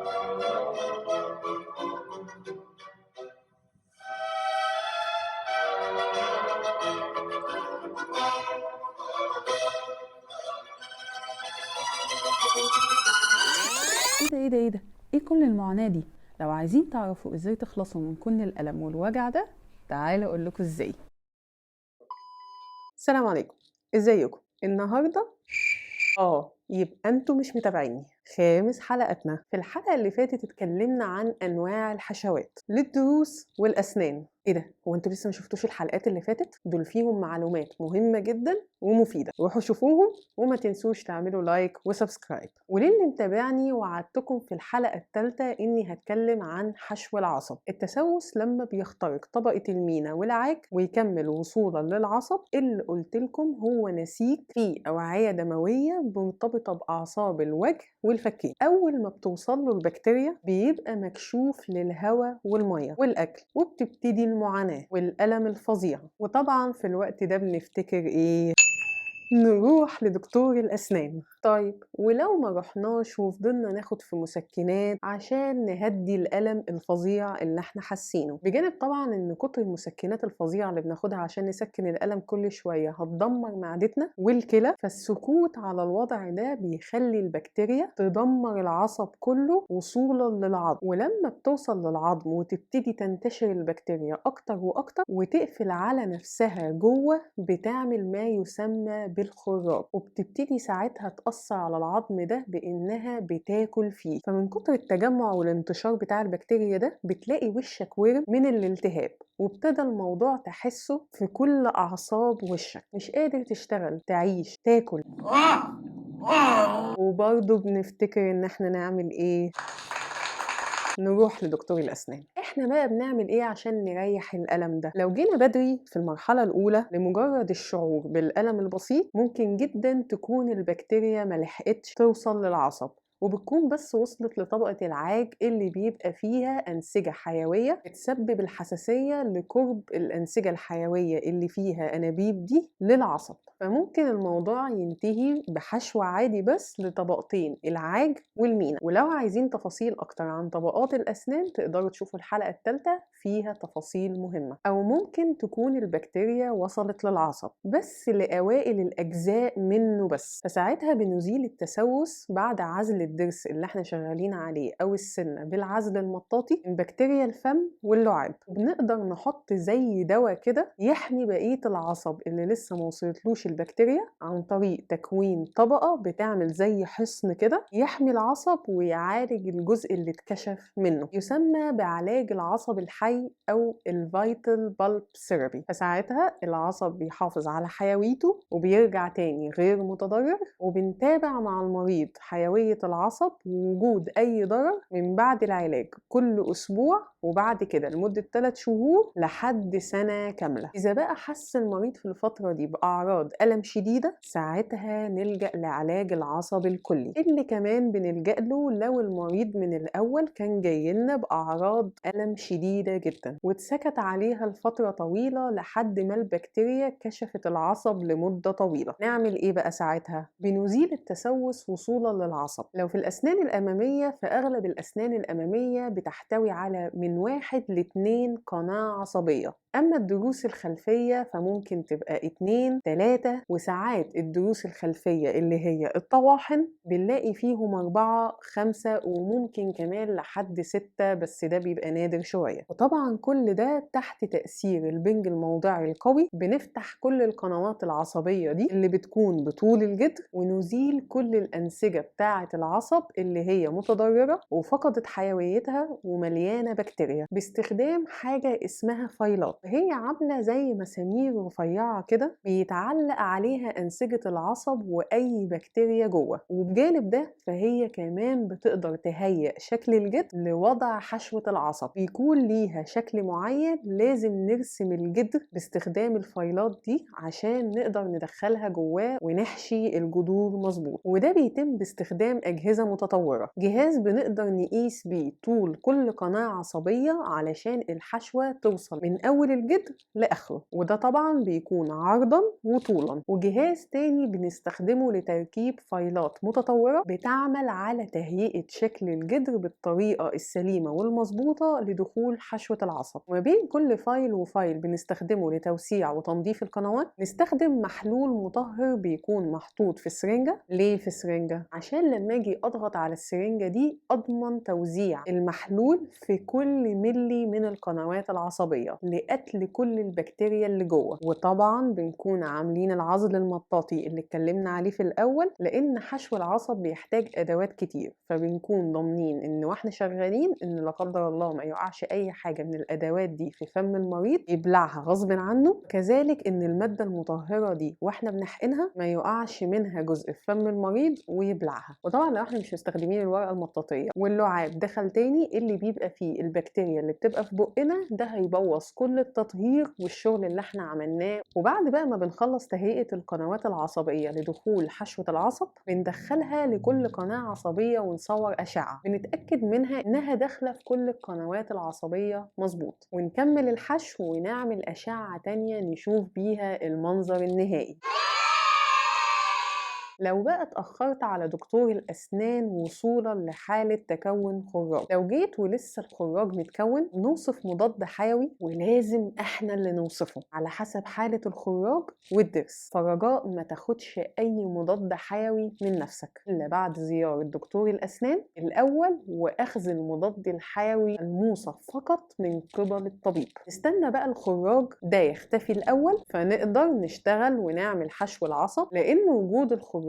ايه ده ايه ده ايه ده؟ ايه كل المعاناة دي؟ لو عايزين تعرفوا ازاي تخلصوا من كل الألم والوجع ده، تعالوا اقول لكم ازاي. السلام عليكم، ازيكم النهارده؟ يبقى انتوا مش متابعيني. خامس حلقتنا. في الحلقة اللي فاتت اتكلمنا عن انواع الحشوات للضروس والاسنان. ايه ده، هو انتوا لسه ما شفتوش الحلقات اللي فاتت؟ دول فيهم معلومات مهمة جدا ومفيدة، روحوا شوفوهم وما تنسوش تعملوا like و subscribe. وللي متابعني، وعدتكم في الحلقة الثالثة اني هتكلم عن حشو العصب. التسوس لما بيخترق طبقة المينا والعاج ويكمل وصولا للعصب، اللي قلت لكم هو نسيج فيه أوعية دموية مرتبطة بأعصاب الوجه والفكين. أول ما بتوصل له البكتيريا بيبقى مكشوف للهواء والمية والأكل، وبتبتدي المعاناة والألم الفظيع. وطبعا في الوقت ده بنفتكر إيه؟ نروح لدكتور الأسنان. طيب ولو ما رحناش وفضلنا ناخد في مسكنات عشان نهدي الألم الفظيع اللي احنا حاسينه، بجانب طبعا ان كتر المسكنات الفظيعة اللي بناخدها عشان نسكن الألم كل شوية هتدمر معدتنا والكلى، فالسكوت على الوضع ده بيخلي البكتيريا تدمر العصب كله وصولا للعظم. ولما بتوصل للعظم وتبتدي تنتشر البكتيريا أكتر وأكتر وتقفل على نفسها جوه، بتعمل ما يسمى بالخراج، وبتبتدي ساعتها تأثر على العظم ده بإنها بتاكل فيه. فمن كتر التجمع والانتشار بتاع البكتيريا ده بتلاقي وشك ورم من الالتهاب، وابتدى الموضوع تحسه في كل أعصاب وشك، مش قادر تشتغل، تعيش، تاكل. وبرضه بنفتكر إن احنا نعمل إيه؟ نروح لدكتور الأسنان. احنا بقى بنعمل ايه عشان نريح الألم ده؟ لو جينا بدري في المرحلة الأولى لمجرد الشعور بالألم البسيط، ممكن جدا تكون البكتيريا ملحقتش توصل للعصب، وبتكون بس وصلت لطبقة العاج اللي بيبقى فيها أنسجة حيوية بتسبب الحساسية لقرب الأنسجة الحيوية اللي فيها أنابيب دي للعصب. فممكن الموضوع ينتهي بحشو عادي بس لطبقتين، العاج والمينا. ولو عايزين تفاصيل أكتر عن طبقات الأسنان تقدروا تشوفوا الحلقة الثالثة فيها تفاصيل مهمة. أو ممكن تكون البكتيريا وصلت للعصب بس لأوائل الأجزاء منه بس، فساعتها بنزيل التسوس بعد عزل الضرس اللي احنا شغالين عليه أو السنة بالعزل المطاطي من بكتيريا الفم واللعاب. بنقدر نحط زي دواء كده يحمي بقية العصب اللي لسه ما وصلتلوش البكتيريا عن طريق تكوين طبقة بتعمل زي حصن كده يحمي العصب ويعالج الجزء اللي اتكشف منه، يسمى بعلاج العصب الحي أو ال vital pulp therapy. فساعتها العصب بيحافظ على حيويته وبيرجع تاني غير متضرر، وبنتابع مع المريض حيوية العصب ووجود أي ضرر من بعد العلاج كل أسبوع، وبعد كده لمدة 3 شهور لحد سنة كاملة. إذا بقى حس المريض في الفترة دي بأعراض ألم شديدة، ساعتها نلجأ لعلاج العصب الكلي، اللي كمان بنلجأ له لو المريض من الأول كان جاي لنا بأعراض ألم شديدة جدا واتسكت عليها لفترة طويلة لحد ما البكتيريا كشفت العصب لمدة طويلة. نعمل إيه بقى ساعتها؟ بنزيل التسوس وصولا للعصب. لو في الأسنان الأمامية، فأغلب الأسنان الأمامية بتحتوي على من 1 ل2 قناة عصبية. أما الضروس الخلفية فممكن تبقى 2 3، وساعات الضروس الخلفية اللي هي الطواحن بنلاقي فيهم 4 5، وممكن كمان لحد 6، بس ده بيبقى نادر شوية. وطبعا كل ده تحت تأثير البنج الموضعي القوي. بنفتح كل القنوات العصبية دي اللي بتكون بطول الجدر، ونزيل كل الأنسجة بتاعة العصب اللي هي متضررة وفقدت حيويتها ومليانة بكتيريا، باستخدام حاجة اسمها فايلات. هي عاملة زي مسامير رفيعة كده بيتعلق عليها أنسجة العصب وأي بكتيريا جوه. وبجانب ده فهي كمان بتقدر تهيئ شكل الجدر لوضع حشوة العصب، بيكون ليها شكل معين لازم نرسم الجدر باستخدام الفايلات دي عشان نقدر ندخلها جواه ونحشي الجذور مظبوط. وده بيتم باستخدام أجهزة متطورة، جهاز بنقدر نقيس بيه طول كل قناة عصبية علشان الحشوة توصل من أول الجدر لآخره، وده طبعا بيكون عرضا وطولا. طولا، وجهاز تاني بنستخدمه لتركيب فايلات متطورة بتعمل على تهيئة شكل الجدر بالطريقة السليمة والمظبوطة لدخول حشوة العصب. وما بين كل file و file بنستخدمه لتوسيع وتنظيف القنوات نستخدم محلول مطهر بيكون محطوط في السرنجة. ليه في السرنجة؟ عشان لما اجي اضغط على السرنجة دي اضمن توزيع المحلول في كل ملي من القنوات العصبية لقتل كل البكتيريا اللي جوه. وطبعا بنكون عاملين العزل المطاطي اللي اتكلمنا عليه في الاول، لان حشو العصب بيحتاج ادوات كتير، فبنكون ضامنين ان واحنا شغالين ان لا قدر الله ما يقعش اي حاجة من الادوات دي في فم المريض يبلعها غصب عنه. كذلك ان المادة المطهرة دي واحنا بنحقنها ما يقعش منها جزء في فم المريض ويبلعها. وطبعا لو احنا مش مستخدمين الورقة المطاطيه واللعاب دخل تاني اللي بيبقى فيه البكتيريا اللي بتبقى في بقنا ده هيبوظ كل التطهير والشغل اللي احنا عملناه. وبعد بقى ما بنخلص تهيئة القنوات العصبية لدخول حشوه العصب بندخلها لكل قناة عصبية ونصور اشعه بنتاكد منها انها داخله في كل القنوات العصبية مظبوط، ونكمل الحشو ونعمل اشعه تانية نشوف بيها المنظر النهائي. لو بقى اتأخرت على دكتور الأسنان وصولا لحالة تكون خراج، لو جيت ولسه الخراج متكون نوصف مضاد حيوي، ولازم احنا اللي نوصفه على حسب حالة الخراج والضرس. فرجاء ما تاخدش أي مضاد حيوي من نفسك إلا بعد زيارة دكتور الأسنان الأول وأخذ المضاد الحيوي الموصف فقط من قبل الطبيب. نستنى بقى الخراج ده يختفي الأول فنقدر نشتغل ونعمل حشو العصب، لأن وجود الخراج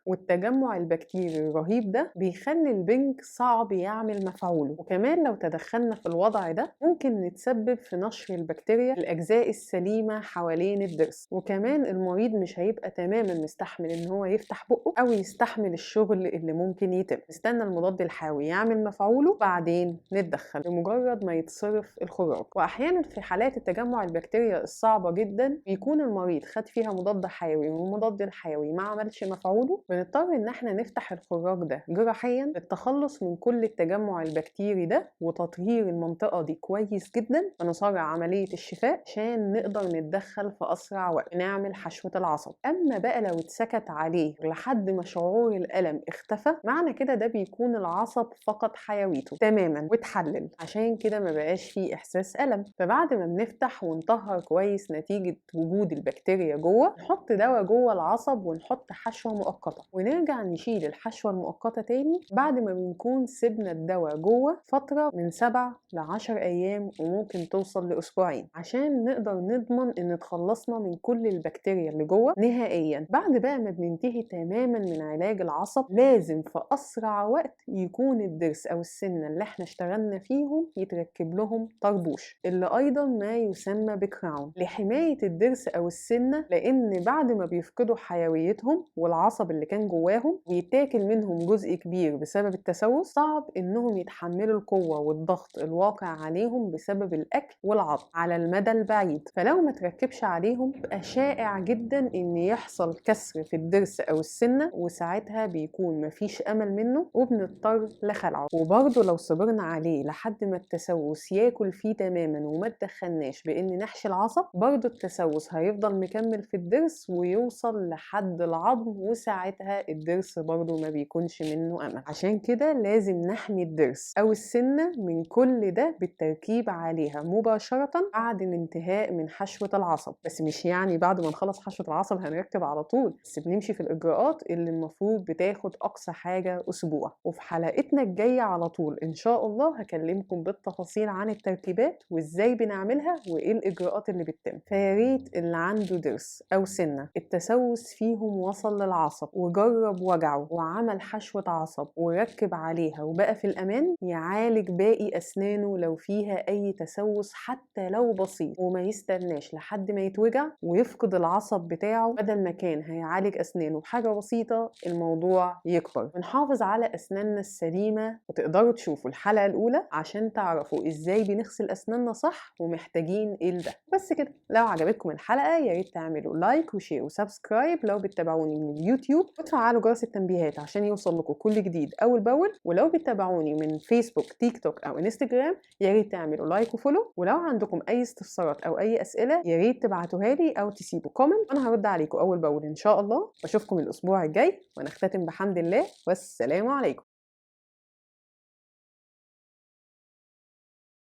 والتجمع البكتيري الرهيب ده بيخلي البنج صعب يعمل مفعوله. وكمان لو تدخلنا في الوضع ده ممكن نتسبب في نشر البكتيريا الأجزاء السليمة حوالين الضرس، وكمان المريض مش هيبقى تماما مستحمل ان هو يفتح بقه او يستحمل الشغل اللي ممكن يتم. نستنى المضاد الحيوي يعمل مفعوله بعدين نتدخل بمجرد ما يتصرف الخراج. واحيانا في حالات التجمع البكتيريا الصعبة جدا بيكون المريض خد فيها مضاد حيوي والمضاد الحيوي ما عملش مفعوله، بنضطر ان احنا نفتح الخراج ده جراحيا للتخلص من كل التجمع البكتيري ده وتطهير المنطقة دي كويس جدا، ونسرع عملية الشفاء عشان نقدر نتدخل في اسرع وقت نعمل حشوة العصب. اما بقى لو اتسكت عليه لحد ما شعور الالم اختفى، معنى كده ده بيكون العصب فقد حيويته تماما واتحلل، عشان كده ما بقاش فيه احساس الم. فبعد ما بنفتح ونطهر كويس نتيجة وجود البكتيريا جوه، نحط دواء جوه العصب ونحط حشوة مؤقتة، ونرجع نشيل الحشوة المؤقتة تاني بعد ما بنكون سيبنا الدواء جوه فترة من 7 ل10 أيام وممكن توصل لأسبوعين، عشان نقدر نضمن إن اتخلصنا من كل البكتيريا اللي جوه نهائيا. بعد بقى ما بننتهي تماما من علاج العصب لازم في أسرع وقت يكون الضرس أو السنة اللي احنا اشتغلنا فيهم يتركب لهم طربوش اللي أيضا ما يسمى بكراون لحماية الضرس أو السنة، لأن بعد ما بيفقدوا حيويتهم والعصب اللي كان جواهم ويتاكل منهم جزء كبير بسبب التسوس، صعب انهم يتحملوا القوة والضغط الواقع عليهم بسبب الاكل والعض على المدى البعيد. فلو ما تركبش عليهم يبقى شائع جدا ان يحصل كسر في الضرس او السنة، وساعتها بيكون مفيش امل منه وبنضطر لخلعه. وبرضه لو صبرنا عليه لحد ما التسوس ياكل فيه تماما وما تدخلناش بان نحشي العصب، برضه التسوس هيفضل مكمل في الضرس ويوصل لحد العظم، وساعتها الضرس برضو ما بيكونش منه امل. عشان كده لازم نحمي الضرس او السنة من كل ده بالتركيب عليها مباشرة بعد الانتهاء من حشوة العصب. بس مش يعني بعد ما نخلص حشوة العصب هنركب على طول، بس بنمشي في الاجراءات اللي المفروض بتاخد اقصى حاجة اسبوع. وفي حلقتنا الجاية على طول ان شاء الله هكلمكم بالتفاصيل عن التركيبات وازاي بنعملها وايه الاجراءات اللي بتتم. فياريت اللي عنده ضرس او سنة التسوس فيهم وصل للعصب وجرب وجعه وعمل حشوة عصب وركب عليها وبقى في الأمان، يعالج باقي أسنانه لو فيها أي تسوس حتى لو بسيط، وما يستناش لحد ما يتوجع ويفقد العصب بتاعه. بدل ما كان هيعالج أسنانه بحاجة بسيطة الموضوع يكبر. ونحافظ على أسناننا السليمة، وتقدروا تشوفوا الحلقة الأولى عشان تعرفوا إزاي بنغسل أسناننا صح ومحتاجين إيه لده. بس كده، لو عجبتكم الحلقة يا ريت تعملوا like و share و subscribe لو بتتابعوني من اليوتيوب، يوتيوب، وتفعلوا جرس التنبيهات عشان يوصل لكم كل جديد اول باول. ولو بتتابعوني من فيسبوك، تيك توك او انستجرام، يا ريت تعملوا like و follow. ولو عندكم اي استفسارات او اي اسئلة يا ريت تبعتوها لي او تسيبوا comment، انا هرد عليكم اول باول ان شاء الله. واشوفكم الاسبوع الجاي، ونختتم بحمد الله، والسلام عليكم.